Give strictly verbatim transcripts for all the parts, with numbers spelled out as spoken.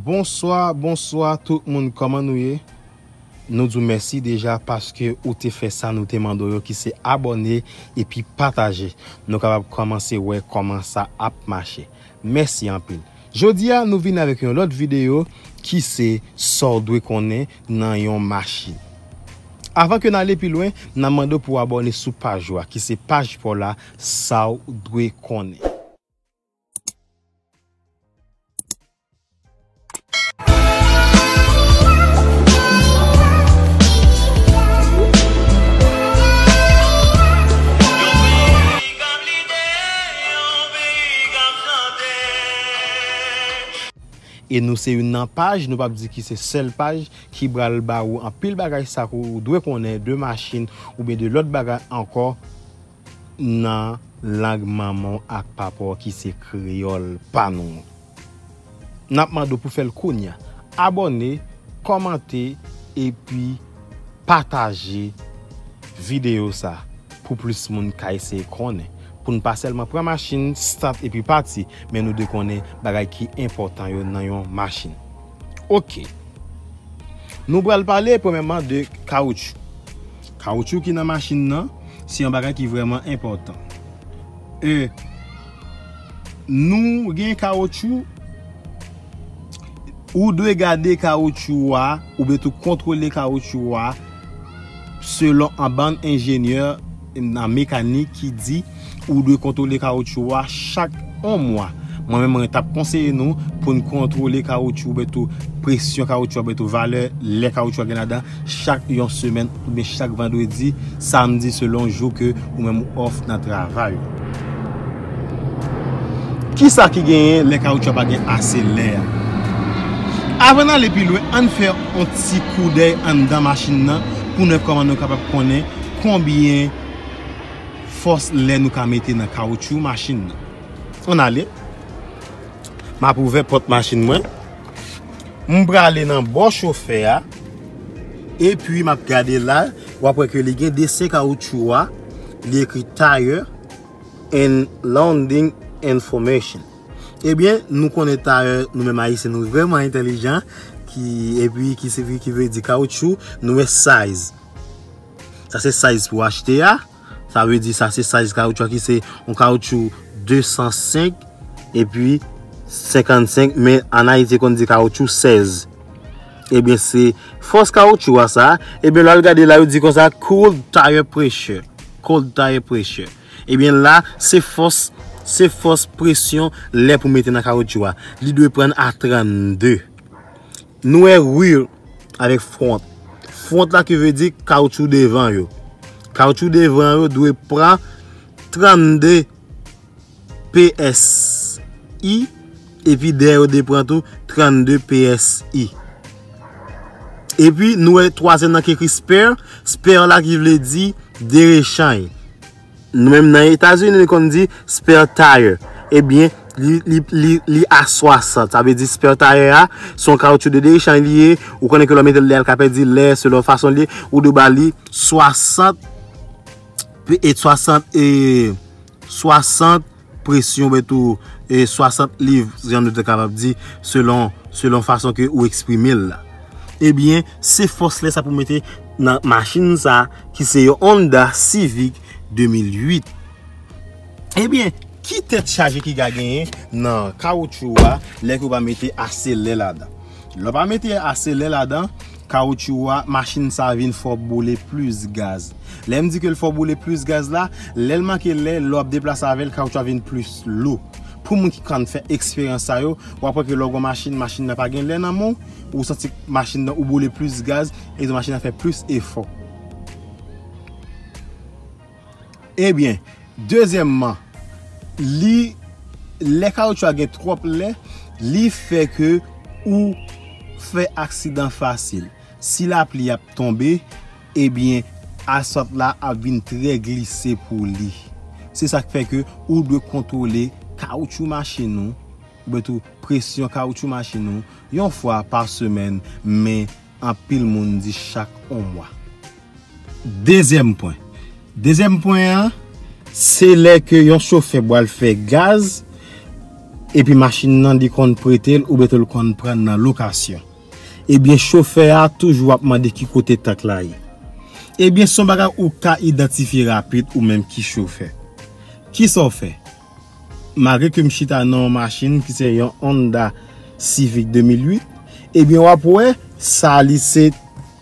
Bonswa, bonswa tout moun, kòman nou ye? Nou di w mèsi deja paske ou te fè sa nou te mande w yo, ki se abòne epi pataje. Nou kapab kòmanse wè kòman sa ap mache. Mèsi anpil. Jodi a, nou vin avèk yon lòt videyo ki se sa w dwe konnen nan yon machin. Avan ke n ale pi lwen, n ap mande w pou w abòne sou paj ou a, ki se paj pa w la, sa w dwe konnen. E nou se youn nan paj, nou p ap di ki se sèl paj, ki pral ba ou anpil bagay sa ke w dwe konnen de machin oubyen de lòt bagay ankò nan lang manman w ak papa w ki se kreyòl pa nou. N ap mande w pou fè l kounye a. Abòne, kòmante, epi pataje videyo sa pou plis moun ka eseye konnen. Pou n pa sèlman pran machin, start epi pati, men nou dwe konnen bagay ki enpòtan yo nan yon machin. Oke. Nou pral pale premyèman de kawotchou. Kawotchou ki nan machin nan, se yon bagay ki vrèman enpòtan. E nou gen kawotchou, ou dwe gade kawotchou a, oubyen tou kontwole kawotchou a, selon an bann enjenyè nan mekanik ki di ou dwe kontwole kawotchou a chak yon mwa. Mwen menm, mwen t ap konseye nou pou n kontwole kawotchou, oubyen tou presyon kawotchou, oubyen tou valè lè kawotchou a gen ladan, chak yon semèn, oubyen chak vandredi, samdi, selon jou ke ou menm ou off nan travay ou. Kisa ki genyen lè kawotchou a pa gen ase lè a? Avan n ale pi lwen, ann fè yon ti koudèy anndan machin nan pou n wè kòman nou kapab konnen konbyen fòs lè nou ka mete nan kawotchou machin nan. Ann ale. M ap ouvè pòt machin mwen. M prale nan bò chofè a. Epi m ap gade la, w ap wè ke li gen desen kawotchou a, li ekri tire and landing information. Ebyen, nou konnen tire, nou menm Ayisyen, nou vrèman entèlijan, ki, epi ki se, ki vle di kawotchou, nou wè size. Sa se size pou achte a. Sa vle di sa se size kawotchou a ki se yon kawotchou de san senk epi senkannsenk, men an Ayiti yo konn di kawotchou sèz. Ebyen, se fòs kawotchou a sa. Ebyen, lè w al gade la, yo di konsa cold tire pressure. Cold tire pressure. Ebyen, la, se fòs, se fòs presyon lè pou mete nan kawotchou a. Li dwe pran a trannde. Nou wè rear avèk front. Front la ki vle di kawotchou devan yo. Kawotchou devan yo dwe pran trannde P S I, epi dèyè yo dwe pran tou trannde P S I. Epi nou wè twazyèm nan ki ekri spare. Spare la ki vle di derechany. Nou menm nan Etazini, nou konn di spare tire. Ebyen, li, li, li, li a swasant. Sa vle di spare tire a, se yon kawotchou de derechany li ye. Ou konnen ke lè w mete l dèyè, l ka pèdi lè, selon fason li ye. Ou dwe ba li swasant, e swasant, e swasant presyon, oubyen tou, e swasant liv, jan nou te kapab di, selon, selon fason ke ou eksprime l la. Ebyen, se fòs lè sa pou mete nan machin sa, ki se yon Honda Civic de mil uit. Ebyen, ki tèt chaje ki ka genyen nan kawotchou a lè ke w pa mete ase lè ladan? Lè w pa mete ase lè ladan, kawotchou a, machin sa vin fè w boule plis gaz. Lè m di ke l fè w boule plis gaz la, lè l manke lè, lè w ap deplase avè l, kawotchou a vin plis lou. Pou moun ki konn fè eksperyans sa yo, w ap wè ke lè w gen yon machin, machin nan pa gen lè nan men w, ou santi machin nan ou boule plis gaz, e machin nan fè plis efò. Ebyen, dezyèmman, li, lè kawotchou a gen twòp lè, li fè ke ou fè aksidan fasil. Si lapli ap tonbe, ebyen, asfalt la ap vin trè glise pou li. Se sa k fè ke ou dwe kontwole kawotchou machin ou, oubyen tou presyon kawotchou machin ou, yon fwa pa semèn, men anpil moun di chak yon mwa. Dezyèm pwen. Dezyèm pwen an, se lè ke yon chofè pral fè gaz, epi machin nan li konn prete l oubyen tou l konn pran nan lokasyon. Ebyen, chofè a toujou ap mande ki kote tank la ye. Ebyen, se yon bagay ou ka idantifye rapid ou menm ki chofè. Kisa w fè? Malgre ke m chita nan yon machin ki se yon Honda Civic de mil uit, ebyen, w ap wè sa li se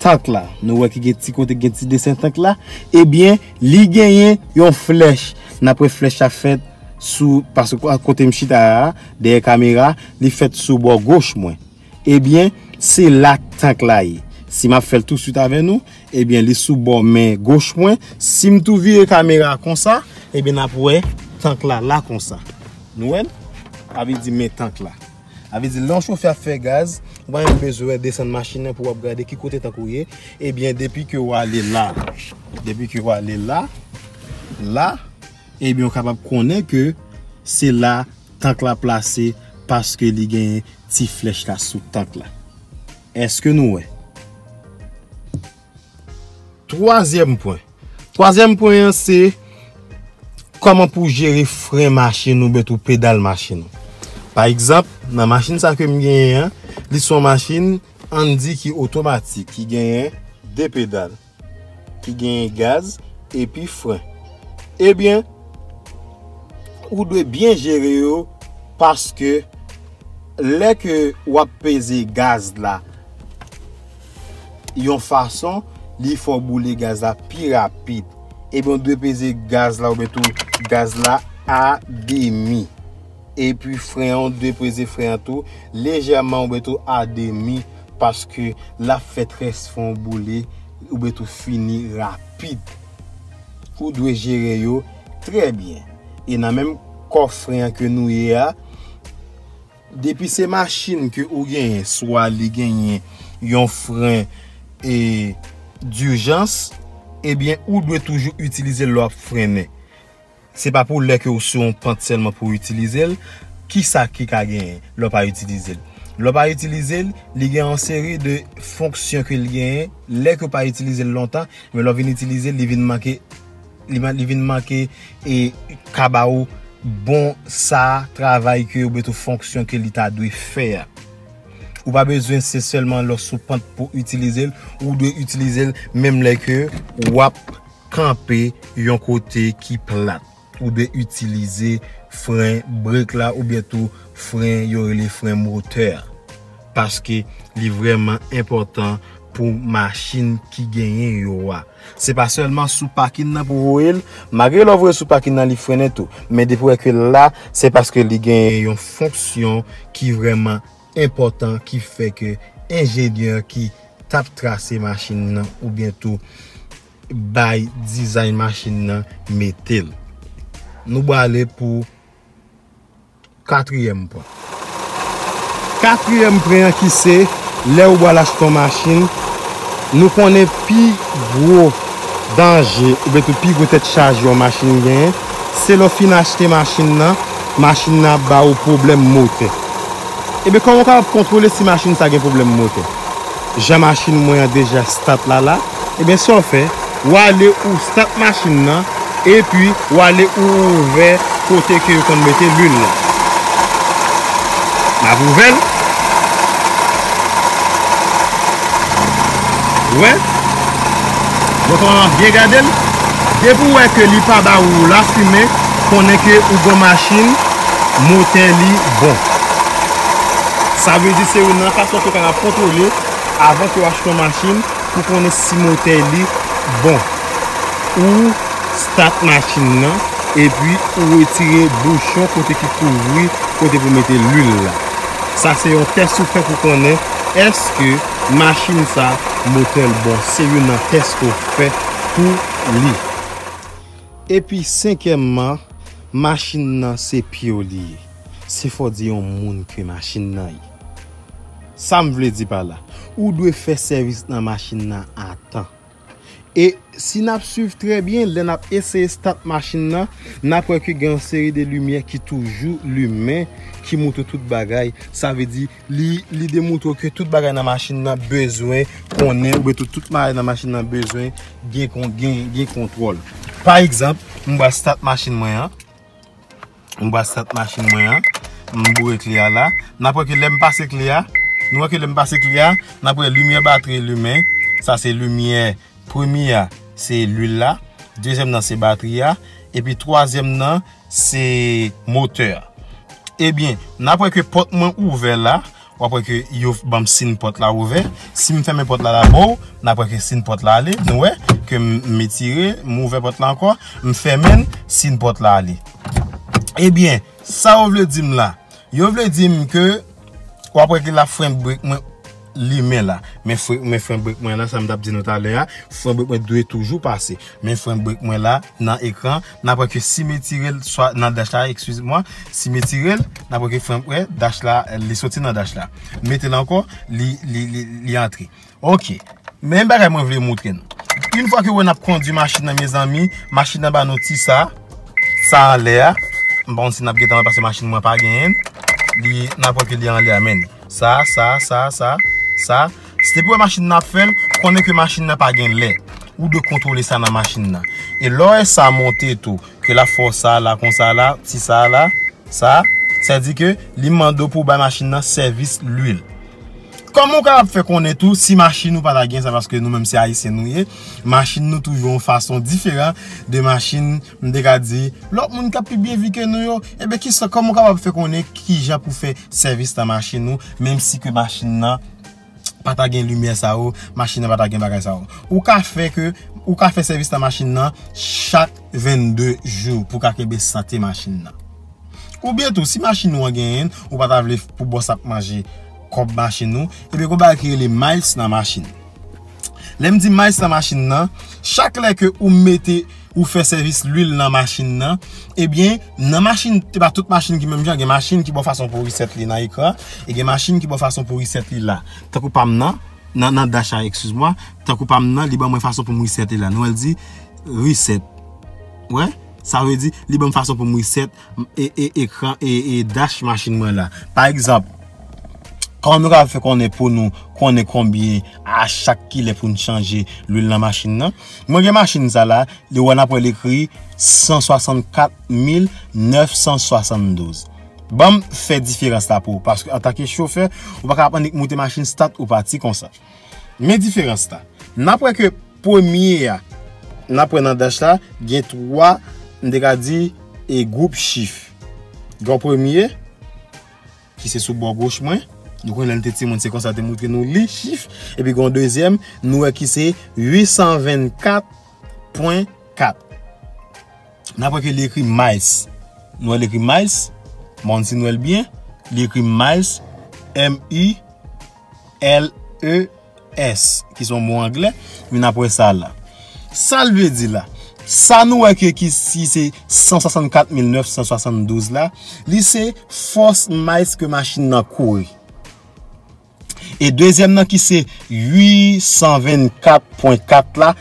tank la. Nou wè ki gen ti kote gen ti desen tank la. Ebyen, li genyen yon flèch. N ap wè flèch la fèt sou, paske kote m chita a, dèyè kamera, li fèt sou bò goch mwen. Ebyen, se la tank la ye. Si m ap fè l touswit avè nou, ebyen, li sou bò men goch mwen. Si m tou vire kamera konsa, ebyen, n ap wè tank la la konsa. Nou wè l? Sa vle di men tank la. Sa vle di, lè yon chofè ap fè gaz, ou pa menm bezwen desann machin nan pou w ap gade ki kote tank ou ye. Ebyen, depi ke w ale la, depi ke w ale la, la, ebyen, ou kapab konnen ke se la tank la plase paske li genyen ti flèch la sou tank la. Èske nou wè? Twazyèm pwen. Twazyèm pwen an se kòman pou w jere fren machin ou oubyen tou pedal machin ou. Pa egzanp, nan machin sa ke m genyen an, li se yon machin, ann di ki otomatik, ki genyen de pedal, ki genyen gaz epi fren. Ebyen, ou dwe byen jere yo paske lè ke w ap peze gaz la yon fason, li fè w boule gaz la pi rapid. Ebyen, w dwe peze gaz la oubyen tou gaz la a demi. Epi fren an, w dwe peze fren an tou lejèman oubyen tou a demi, paske l ap fè trè fren w boule oubyen tou fini rapid. Ou dwe jere yo trè byen. E nan menm kò fren an ke nou ye a, depi se machin ke ou genyen, swa li genyen yon fren e dijans, ebyen, ou dwe toujou itilize l lè w ap frennen. Se pa pou lè ke w sou yon pant sèlman pou w itilize l. Kisa ki ka genyen lè w pa itilize l? Lè w pa itilize l, li gen yon seri de fonksyon ke l genyen. Lè ke w pa itilize l lontan, men lè w vin itilize l, li vin manke, li, man- li vin manke e ka ba ou bon sa travay ke oubyen tou fonksyon ke li ta dwe fè a. Ou pa bezwen se sèlman lè w sou pant pou itilize l, ou dwe itilize l menm lè ke w ap kanpe yon kote ki plat. Ou dwe itilize fren brek la oubyen tou fren yo rele fren motè a. Paske li vrèman enpòtan pou machin ki genyen yo a. Se pa sèlman sou pakin nan pou voye l, malgre lè w voye l sou pakin nan li frennen tou. Men depi w wè ke l la, se paske li genyen yon fonksyon ki vrèman enpòtan ki fè ke enjenyè ki t ap trase machin nan oubyen tou bay dizay machin nan mete l. Nou prale pou katriyèm pwen. Katriyèm pwen an ki se lè ou pral achte yon machin, nou konnen pi gwo danje oubyen tou pi gwo tèt chaje yon machin genyen, se lè w fin achte machin nan, machin nan ap ba ou pwoblèm motè. Ebyen, kòman w kapab kontwole si machin sa gen pwoblèm motè? Jan machin mwen an deja stat la la, ebyen, sa w fè, w ale ou stat machin nan, epi w ale ou ouvè kote ke yo konn mete lwil la. M ap ouvè l. Ou wè? Donk, w ap byen gade l. Depi w wè ke li pa ba ou lafimen, konnen ke ou gen machin, motè li bon. Sa vle di se youn nan fason ke w kapab kontwole avan ke w achte yon machin pou konnen si motè li bon. Ou stat machin nan, epi ou retire bouchon kote ki kouvri kote pou mete lwil la. Sa se yon tès ou fè pou konnen èske machin sa motè l bon. Se youn nan tès ke w fè pou li. Epi senkyèmman, machin nan se pye w li ye. Se fò di yon moun ke machin nan ye. Sa m vle di pa la, ou dwe fè sèvis nan machin nan a tan. E si n ap swiv trè byen, lè n ap eseye stat machin nan, n ap wè ke gen yon seri de limyè ki toujou limen, ki moutre tout bagay. Sa vle di, li, li demoutre ke tout bagay nan machin nan bezwen konnen, oubyen tout, tout bagay nan machin nan bezwen gen kon-, gen, gen kontwòl. Pa egzanp, m pral stat machin mwen an. M pral stat machin mwen an. M boure kle a la. N ap wè ke lè m pase kle a, nou wè ke lè m pase kle a, n ap wè limyè batri limen. Sa se limyè premye a, se lwil la. Dezyèm nan se batri a. Epi twazyèm nan se motè a. Ebyen, n ap wè ke pòt mwen ouvè la. W ap wè ke yo ban m siy pòt la ouvè. Si m fèmen pòt la dabò, n ap wè ke siy pòt la ale. Nou wè ke m, m etire, m ouvè pòt la ankò, m fèmen l, siy pòt la ale. Ebyen, sa yo vle di m la? Yo vle di m ke w ap wè ke la fren brek mwen limen la. Men fre-, men fren brek mwen la, sa m t ap di nou talè a, fren brek mwen dwe toujou pase. Men fren brek mwen la nan ekran, n ap wè ke si m etire l, swa nan dach la, eskize mwa, si m etire l, n ap wè ke fren brek dach la, li soti nan dach la. Mete l ankò, li, li, li, li antre. Ok. Men bagay mwen vle moutre nou. Yon fwa ke wè n ap kondwi machin nan, mezanmi, machin nan ba nou ti sa, sa anlè a. M pa konn si n ap gentan wè paske machin mwen pa genyen. Li, n ap wè ke li anlè a, men. Sa, sa, sa, sa, sa. Si depi wè machin nan ap fè l, konnen ke machin nan pa gen lè. Ou dwe kontwole sa nan machin nan. E lè w wè sa monte tou, ke l ap fè w sa la, konsa la, ti sa la, sa, sa di ke li mande w pou w bay machin nan sèvis lwil. Kòman w kapab fè konnen tou si machin ou pa ta gen sa, paske nou menm se ayisyen nou ye, machin nou toujou yon fason diferan de machin, m te ka di, lòt moun k ap pi byen viv ke nou yo, ebyen kisa, kòman w kapab fè konnen kijan pou fè sèvis nan machin ou, menm si ke machin nan pa ta gen limyè sa yo, machin nan pa ta gen bagay sa yo? Ou ka fè ke, ou ka fè sèvis nan machin nan chak vennde jou pou w ka kenbe sante machin nan. Oubyen tou, si machin ou an genyen, ou pa ta vle pou bòs ap manje kòb machin ou, ebyen gon bagay ki rele miles nan machin. Lè m di miles nan machin nan, chak lè ke ou mete, ou fè sèvis lwil nan machin nan, ebyen, nan machin, se pa tout machin ki menm jan, gen machin ki ba w fason pou w reset li nan ekran, e gen machin ki ba w fason pou w reset li la. Tankou pa m nan, nan, nan dach la, eskize mwa, tankou pa m nan, li ban mwen fason pou m reset li la. Nou wè l di reset. Wè? Sa vle di, li ban m fason pou m reset, e, e, ekran, e, e dach machin mwen la. Pa egzanp, kòman nou ka fè konnen pou nou konnen konbyen a chak kilè pou n chanje lwil nan machin nan? Mwen gen machin sa la, li wè n ap wè l ekri san swasannkat mil nèf san swasanndouz. Ban m fè diferans la pou ou, paske antanke chofè, ou pa ka ap annik moute machin start ou pati konsa. Men diferans la. N ap wè ke premye a, n ap wè nan dach la, gen twa, m te ka di, e gwoup chif. Gen premye, ki se sou bò goch mwen. Nou konnen lè n te timoun, se konsa yo te moutre nou li chif. Epi gen yon dezyèm, nou wè ki se uit san vennkat pwen kat. N ap wè ke li ekri miles. Nou wè li ekri miles. Bon, si nou wè l byen, li ekri miles, M I L E S, ki se yon mo anglè, men n ap wè sa la. Sa l vle di la? Sa nou wè ke ki, ki se san swasannkat mil nèf san swasanndouz la, li se fòs miles ke machin nan kouri. E dezyèm nan ki se uit san vennkat pwen kat la,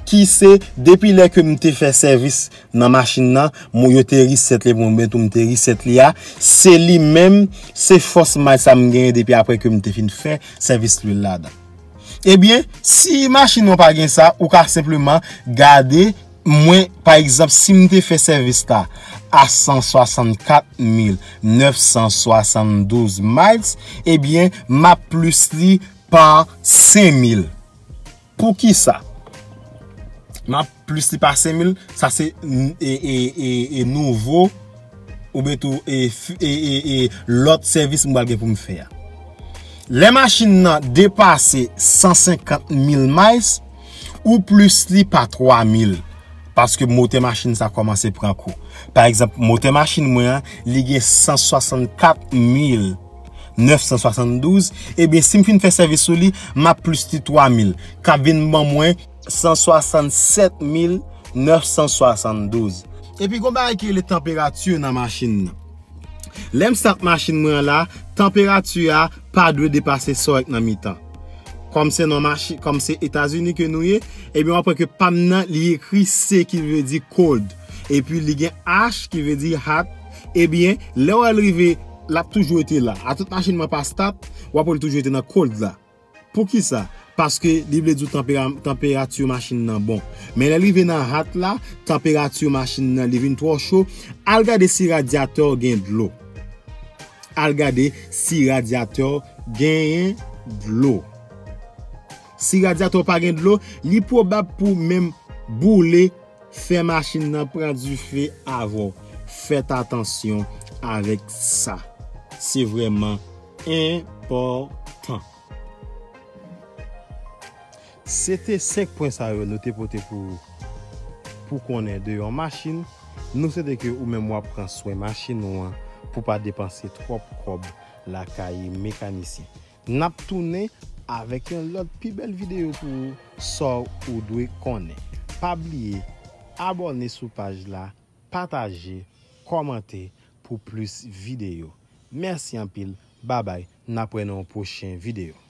ki se depi lè ke m te fè sèvis nan machin nan, mwen yo te reset li pou mwen, tou m te reset li a, se li menm, se fòs miles sa m genyen depi apre ke m te fin fè sèvis lwil ladan. Ebyen, si machin ou pa gen sa, ou ka senpleman gade mwen, pa egzanp, si m te fè sèvis la a san swasannkat mil nèf san swasanndouz miles, ebyen, m ap plis li pa senk mil. Poukisa? M ap plis li pa senk mil, sa se n-, e, e, e, e nouvo, oubyen tou, e, fi-, e, e, e lòt sèvis m pral gen pou m fè a. Lè machin nan depase san senkant mil miles, ou plis li pa twa mil, paske motè machin sa kòmanse pran kou. Pa egzanp, motè machin mwen an, li gen san swasannkat mil nèf san swasanndouz, ebyen, si m fin fè sèvis sou li, m ap plis li twa mil, k ap vin ban mwen san swasannsèt mil nèf san swasanndouz. Epi, gon bagay ki rele tanperati nan machin nan. Lè m start machin mwen an la, tanperati a pa dwe depase sa w wè k nan mitan. Kòm se nan machi-, kòm se Etazini ke nou ye, ebyen, w ap wè ke pa m nan, li ekri C ki vle di cold. Epi, li gen H ki vle di hot. Ebyen, lè w wè l rive, l ap toujou rete la. A tout machin mwen pa start, w ap wè l toujou rete nan cold la. Poukisa? Paske li vle di w tanpera-, tanperati machin nan bon. Men lè l rive nan hot la, tanperati machin nan, li vin twò cho, al gade si radyatè w gen dlo. Al gade si radyatè w genyen dlo. Si radyatè w pa gen dlo, li pwobab pou menm boule, fè machin nan pran dife avè w. Fèt atansyon avèk sa. Se vrèman enpòtan. Se te senk pwen sa yo nou te pote pou, pou konnen de yon machin. Nou swete ke ou menm w ap pran swen machin ou an pou pa depanse twòp kòb lakay mekanisyen. N ap tounen avèk yon lòt pi bèl videyo pou ou, sa ou dwe konnen. Pa bliye abòne sou paj la, pataje, kòmante pou plis videyo. Mèsi anpil, babay, n ap wè nan yon pwochen videyo.